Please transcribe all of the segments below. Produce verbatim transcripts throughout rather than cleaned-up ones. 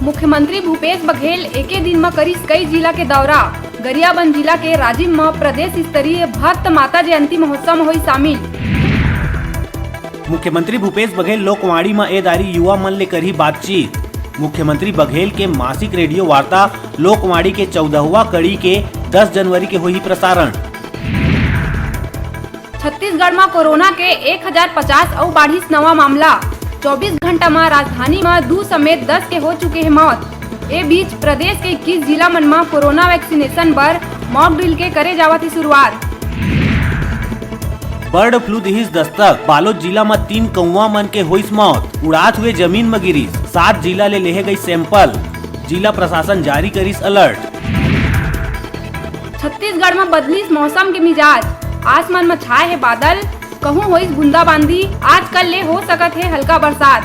मुख्यमंत्री भूपेश बघेल एके दिन म करिस कई जिला के दौरा। गरियाबंद जिला के राजिम म प्रदेश स्तरीय भक्त माता जयंती महोत्सव म होई शामिल। मुख्यमंत्री भूपेश बघेल लोकवाणी म ए दारी युवा मन ले करही बातचीत। मुख्यमंत्री बघेल के मासिक रेडियो वार्ता लोकवाणी के चौदहवाँ कड़ी के दस जनवरी के होही प्रसारण। छत्तीसगढ़ म कोरोना के एक हजार पचास अउ बाढ़िस नवा मामला। चौबीस घंटा म राजधानी म दू समेत दस के हो चुके हे मौत। ए बीच प्रदेश के इक्कीस जिला मन म कोरोना वैक्सीनेशन बर मॉक ड्रिल के करे जावत हे शुरुआत। बर्ड फ्लू दिहिस दस्तक, बालोद जिला म तीन कौवा मन के होइस मौत, उड़ात हुए जमीन म गिरिस, सात जिला ले लेहे गई सैंपल, जिला प्रशासन जारी करिस अलर्ट। छत्तीसगढ़ म बदलिस मौसम के मिजाज, आसमान म छाए हे बादल, कहूं होइस बूंदाबांदी, आजकल ले हो सकत हे हल्का बरसात।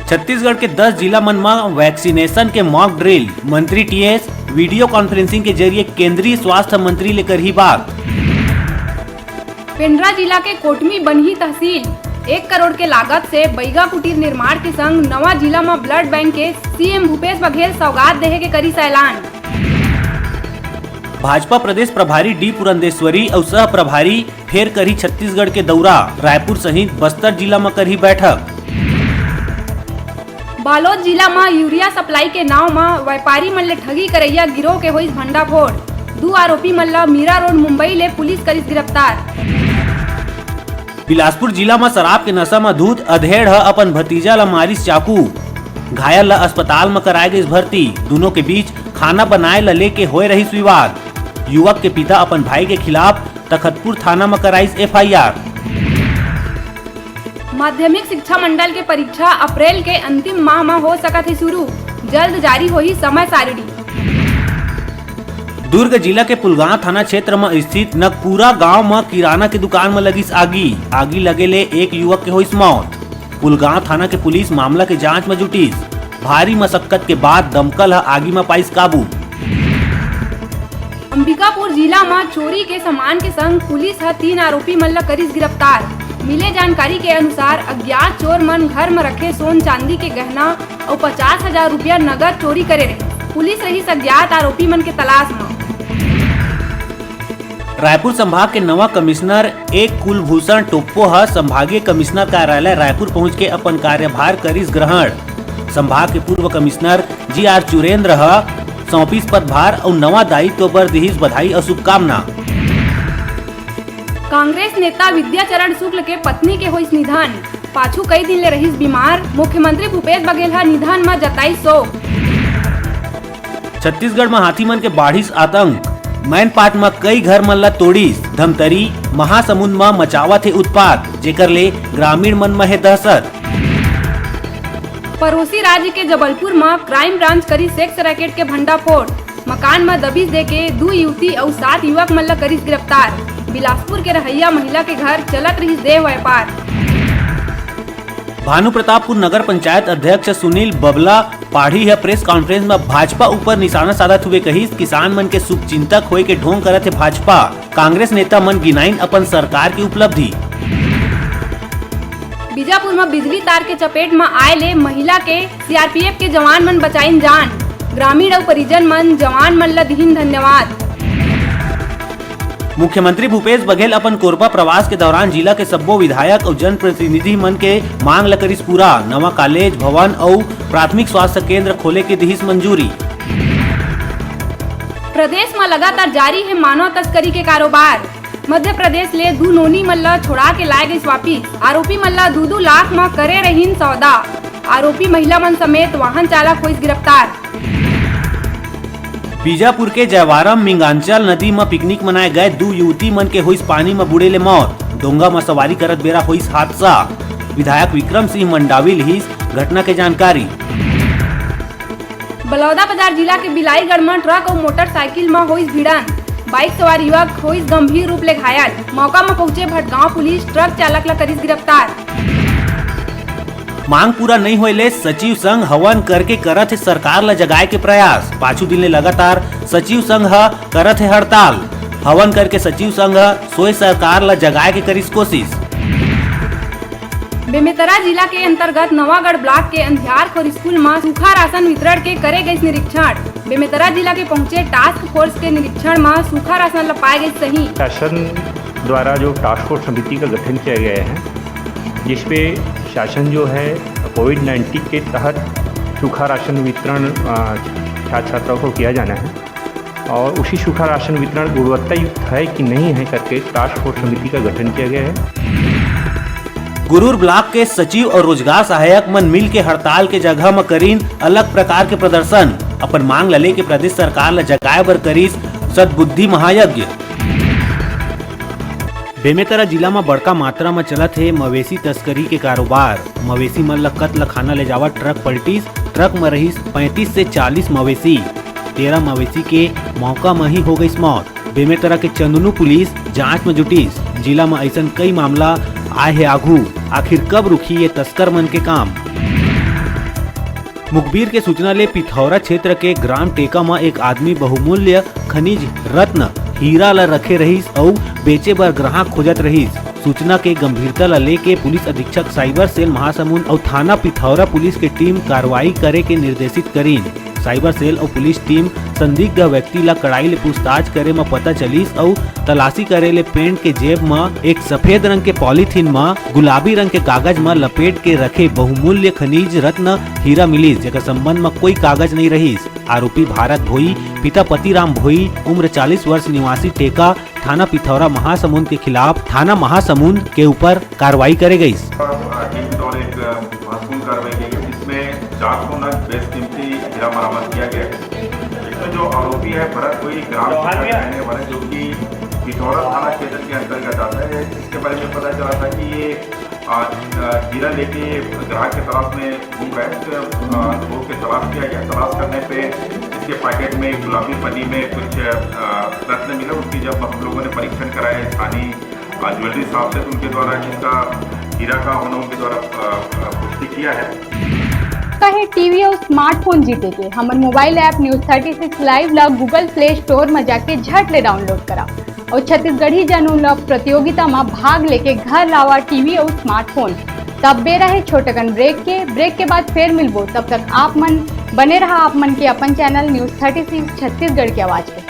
छत्तीसगढ़ के दस जिला मन म वैक्सीनेशन के मॉक ड्रिल, मंत्री टीएस वीडियो कॉन्फ्रेंसिंग के जरिए केंद्रीय स्वास्थ्य मंत्री ले करही बात। पेंड्रा जिला के कोटमी बनही तहसील, एक करोड़ के लागत से बैगा कुटीर निर्माण के संग नवा जिला म ब्लड बैंक के सीएम भूपेश बघेल सौगात देहे के करिस ऐलान। भाजपा प्रदेश प्रभारी डी पुरंदेश्वरी अउ सह प्रभारी फेर करही छत्तीसगढ़ के दौरा, रायपुर सहित बस्तर जिला म करही बैठक। बालोद जिला म यूरिया सप्लाई के नांव म व्यापारी मन ले ठगी करइया गिरोह के होइस भंडाफोड़। दू आरोपी मन ल मीरा रोड मुंबई ले पुलिस करिस गिरफ्तार। बिलासपुर जिला म शराब के नशा म धुत अधेड़ ह अपन भतीजा ल मारिस चाकू। घायल ल अस्पताल म कराए गइस भर्ती। दूनों के बीच खाना बनाए ल लेके होए रहिस विवाद। युवक के पिता अपन भाई के खिलाफ तखतपुर थाना म कराइस एफआईआर। माध्यमिक शिक्षा मंडल के परीक्षा अप्रैल के अंतिम माह म हो सकत हे शुरू, जल्द जारी होही समय सारिणी। दुर्ग जिला के पुलगांव थाना क्षेत्र म स्थित नगपुरा गांव म किराना के दुकान म लगिस आगी। आगी लगे ले एक युवक के होइस मौत। पुलगांव थाना के पुलिस मामला के जांच म जुटिस। भारी मशक्कत के बाद दमकल ह आगी म पाइस काबू। अंबिकापुर जिला म चोरी के सामान के संग पुलिस ह तीन आरोपी मन ल करिस गिरफ्तार। मिले जानकारी के अनुसार, अज्ञात चोर मन घर म रखे सोन चांदी के गहना अउ पचास हजार रुपया नगद चोरी करे रहिस। पुलिस रहिस अज्ञात आरोपी मन के तलाश म। रायपुर संभाग के नवा कमिश्नर ए कुलभूषण टोप्पो ह संभागीय कमिश्नर कार्यालय रायपुर पहुंच के अपन कार्यभार करिस ग्रहण। संभाग के पूर्व कमिश्नर जीआर चुरेंद्र ह सौंपिस पदभार अउ नवा दायित्व बर दिहिस बधाई अउ शुभकामना। कांग्रेस नेता विद्याचरण शुक्ल के पत्नी के होइस निधन। पाछू कई दिन ले रहिस बीमार। मुख्यमंत्री भूपेश बघेल ह निधन म जताइस शोक। छत्तीसगढ़ म हाथी मन के बाढ़िस आतंक। मैनपाट म कई घर मन ल तोड़िस। धमतरी, महासमुंद म मचावत हे उत्पात, जेकर ले ग्रामीण मन म हे दहशत। पड़ोसी राज्य के जबलपुर म क्राइम ब्रांच करिस सेक्स रैकेट के भंडाफोड़। मकान म दबिश देके दू युवती अउ सात युवक मन ल करिस गिरफ्तार। बिलासपुर के रहइया महिला के घर चलत रिहिस देह व्यापार। भानुप्रतापपुर नगर पंचायत अध्यक्ष सुनील बबला पाढ़ी ह प्रेस कॉन्फ्रेंस म भाजपा ऊपर निशाना साधत हुए कहिस, किसान मन के शुभचिंतक होए के ढोंग करत हे भाजपा। कांग्रेस नेता मन गिनाइन अपन सरकार के उपलब्धि। बीजापुर म बिजली तार के चपेट म आए ले महिला के सीआरपीएफ के जवान मन बचाइन जान। ग्रामीण अउ परिजन मन जवान मन ल दिहिन धन्यवाद। मुख्यमंत्री भूपेश बघेल अपन कोरबा प्रवास के दौरान जिला के सब्बो विधायक अउ जनप्रतिनिधि मन के मांग ल करिस पूरा। नवा कॉलेज भवन अउ प्राथमिक स्वास्थ्य केंद्र खोले के दिहिस मंजूरी। प्रदेश म लगातार जारी हे मानव तस्करी के कारोबार। मध्य प्रदेश ले दू नोनी मन ल छोड़ा के लाए गइस वापिस। आरोपी मन ल दू दू लाख म करे रहिन सौदा। आरोपी महिला मन समेत वाहन चालक होइस गिरफ्तार। बीजापुर के जयवारम मिंगांचल नदी म पिकनिक मनाए गए दू युवती मन के होइस पानी म बूड़े ले मौत। डोंगा म सवारी करत बेरा होइस हादसा। विधायक विक्रम सिंह मंडावी लिहिस घटना के जानकारी। बलौदाबाजार जिला के बिलाईगढ़ म ट्रक अउ मोटरसाइकिल म होइस भिड़ंत। बाइक सवार युवक होइस गंभीर रूप ले घायल। मौका म पहुंचे भटगांव पुलिस ट्रक चालक ल करिस गिरफ्तार। मांग पूरा नइ होए ले सचिव संघ हवन करके करत हे सरकार ल जगाए के प्रयास। पाछू दिन ले लगातार सचिव संघ ह करत हे हड़ताल। हवन करके सचिव संघ ह सोए सरकार ल जगाए के करिस कोशिश। बेमेतरा जिला के अंतर्गत नवागढ़ ब्लॉक के अंधियारखोर स्कूल म सूखा राशन वितरण के करे गइस निरीक्षण। बेमेतरा जिला के पहुंचे टास्क फोर्स के निरीक्षण म सूखा राशन ल पाए गइस सही। शासन द्वारा जो टास्क फोर्स समिति का गठन किया गया है, जिसपे शासन जो है कोविड नाइन्टीन के तहत सूखा राशन वितरण, अ, छात्र छात्राओं को किया जाना है और उसी सूखा राशन वितरण गुणवत्ता युक्त है कि नहीं है करके टास्क फोर्स समिति का गठन किया गया है। गुरूर ब्लॉक के सचिव और रोजगार सहायक मन मिल के हड़ताल के जगह म करीन अलग प्रकार के प्रदर्शन। अपन मांग ल लेके प्रदेश सरकार ल जगाए बर करीस सद्बुद्धि महायज्ञ। बेमेतरा जिला म बड़का मात्रा म चलत हे मवेशी तस्करी के कारोबार। मवेशी मन ल कत्ल खाना ले जावत ट्रक पलटिस। ट्रक म रहिस पैंतीस से चालीस मवेशी। तेरह मवेशी के मौका म ही हो गइस मौत। बेमेतरा के चंदनू पुलिस जांच म जुटिस। जिला म अइसन कई मामला आए हे आघू। आखिर कब रुकही ये तस्कर मन के काम? मुखबिर के सूचना ले पिथौरा क्षेत्र के ग्राम टेका म एक आदमी बहुमूल्य खनिज रत्न हीरा ल रखे रहिस अउ बेचे बर ग्राहक खोजत रहिस। सूचना के गंभीरता ल लेके पुलिस अधीक्षक साइबर सेल महासमुंद अउ थाना पिथौरा पुलिस के टीम कार्रवाई करे के निर्देशित करीन। साइबर सेल अउ पुलिस टीम संदिग्ध व्यक्ति ल कड़ाई ले पूछताछ करे म पता चलिस अउ तलाशी करे ले पैंट के जेब म एक सफेद रंग के पॉलीथीन म गुलाबी रंग के कागज म लपेट के रखे बहुमूल्य खनिज रत्न हीरा मिलिस, जेकर संबंध म कोई कागज नइ रहिस। आरोपी भारत भोई, पिता पतिराम भोई, उम्र चालीस वर्ष, निवासी टेका, थाना पिथौरा महासमुंद के खिलाफ थाना महासमुंद के ऊपर कार्रवाई करे गइस। टीम के द्वारा एक महत्वपूर्ण कार्रवाई की गई, जिसमें चार सौ नग बेशकीमती हीरा बरामद किया गया है। इसमें जो आरोपी है भरत भोई ग्राम टेका का रहने वाला, जो कि पिथौरा थाना क्षेत्र के अंतर्गत आता है। इसके बारे में पता चला था कि ये, आ, आ, हीरा लेके ग्राहक के तलाश में घूम रहा है। इसके, आ, लोगों के तलाश किया गया। तलाश करने पे इसके पैकेट में गुलाबी पन्नी में कुछ, आ, रत्न मिला। उसकी जब हम लोगों ने परीक्षण कराया स्थानीय, आ, ज्वेलरी शॉप से, तो उनके द्वारा इसका हीरा का होना उनके द्वारा, आ, आ, पुष्टि किया है। कहे टीवी और स्मार्टफोन जीते के हमर mobile app news thirty six live ला गूगल प्ले स्टोर में जाके झट ले डाउनलोड करा और छत्तीसगढ़ी जनउन ला प्रतियोगिता में भाग लेके घर लावा टीवी और स्मार्टफोन। तब बेरा है छोटकन ब्रेक के। ब्रेक के बाद फिर मिलबो, तब तक आप मन बने रहा आप मन के अपन channel news thirty six Chhattisgarh की आवाज के।